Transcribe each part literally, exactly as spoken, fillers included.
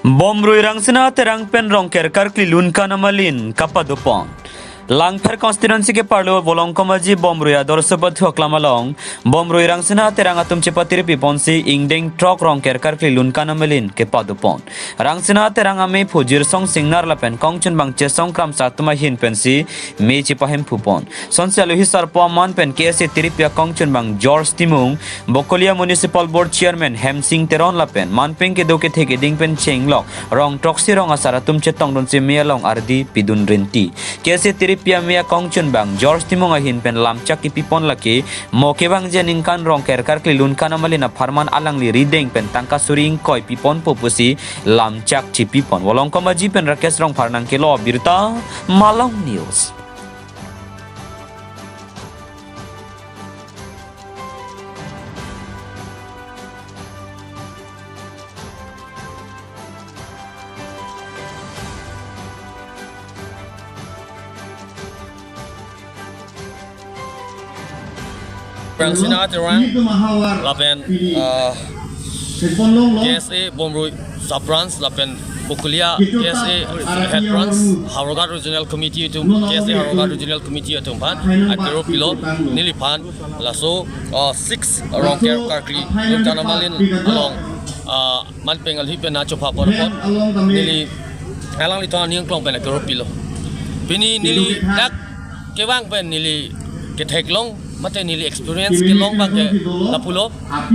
Bomrui Rangsina Terang pen Rongker karkli lun kan amalin kapadopon. Langpher constituency ke parlo Volongkom Aji Bomrui Adorsho Pathu aklam along Bomrui Rangsina Terang atum chepatiri piponsi ingdeng throk Rongker karkli lun kan amalin kepadopon. Rangsina Terang amephu Jirsong Singnar lapen kongchunbang Chesong Kramsa atum ahin pensi me chepahemphupon. Sonsi alohi sarpo aman pen K S A tiripi akongchunbang George Timung, Bokolia Municipal Board Chairman Hemsing Teron lapen manpeng kedo kethe keding pen chenglok rong throksi rong asar atum chetongdunsi me along ardi pidun rinti. K S A tiripi ame akongchunbang George Timung ahin pen lamchak kipipon lake mo kevangji aningkan Rongker karkli lun kan amalin apharman alangli rideng pen tangka suri ingkoi piponpo pusi lamchak chipipon. Volongkom Aji pen Rakesh Rongphar nangkelo abirta, Malong News. Rangsina Terang lapen, uh, K S A Bomrui Sub Branch lapen Bokolia K S A Head Branch, Howraghat Regional Committee atum, K S A Howraghat Regional Committee atum aphan akero pilo. Neliphan laso, uh, six Rongker karkli lun kan amalin along, uh, manpeng alhi pen achophapon apot neli alanglithon aning klong pen akero pilo. Pini neli dak kevang pen neli ketheklong mate neli experience kelong abang ke lapulo.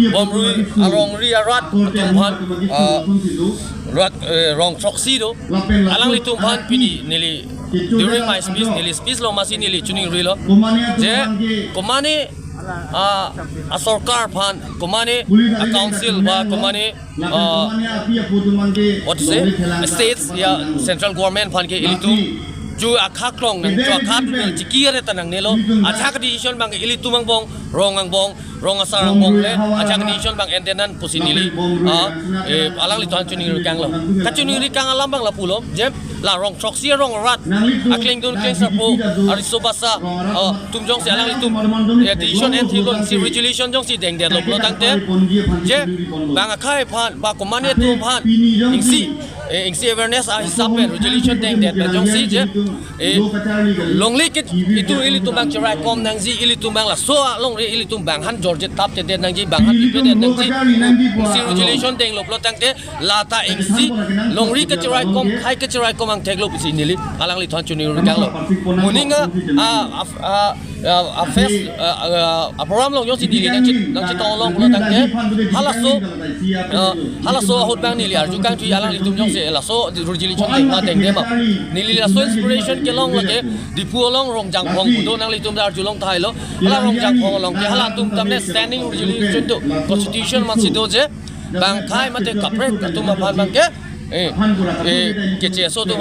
Bomrui arongri arat atum aphan, ah, rat, eh, rong throksi do. Alanglitum aphan pini neli, during my speech, neli speech along masi neli chiningrilo. Je, komane, ah, asorkar aphan, komane, acouncil ba komane, uh, what to say, states ya central government aphan ke ilitum chu akha klong nang, chu akha tu nang chiki are ta nangnelo. Ajahak decision abang ilitum angbong, rong angbong, rong asar angbong le ajahak decision abang entenan pusi neli, ah, eh, alanglithon chiningri kanglo. Kachiningri kang alam abang lapulo, je la rong throksi rong rat aklengdun klengsarpo ariso basa, ah, atum jongsi alanglitum, eh, decision enthilo, isi resolution jongsi dengdetlo pulo tangte, je bang akhai aphan ba komane atum aphan isi, eh, isi awareness ahisap pen resolution dengdet pen jongsi je, eh, longle ke itum ilitum abang cheraikom nangji, ilitum abang laso alongri ilitum abang han jorjet thapthedet nangji, abang han pipedet nangji, isi resolution denglo pulo tangte, lata isi longri kacheraikom, hai kacheraikom angtheklo pusi neli alanglithon chiningri kanglo. Moning a, a, a, a, a, a fest, a, a, a program along jongsi neli nangchi, nangchetong along pulo tangte, halaso, a, halaso ahut abang neli arju kangthui alanglitum jongsi laso resolution dengma dengdema. Neli laso inspiration kelong lake Diphu along Rongjangphong do, nanglitum ta arjulong thailo. Hala Rongjangphong along ke halatum tamne standing resolution do, constitution masi do je bang akhai mate kaprek atum aphan abang ke, eh, eh, kecheso atum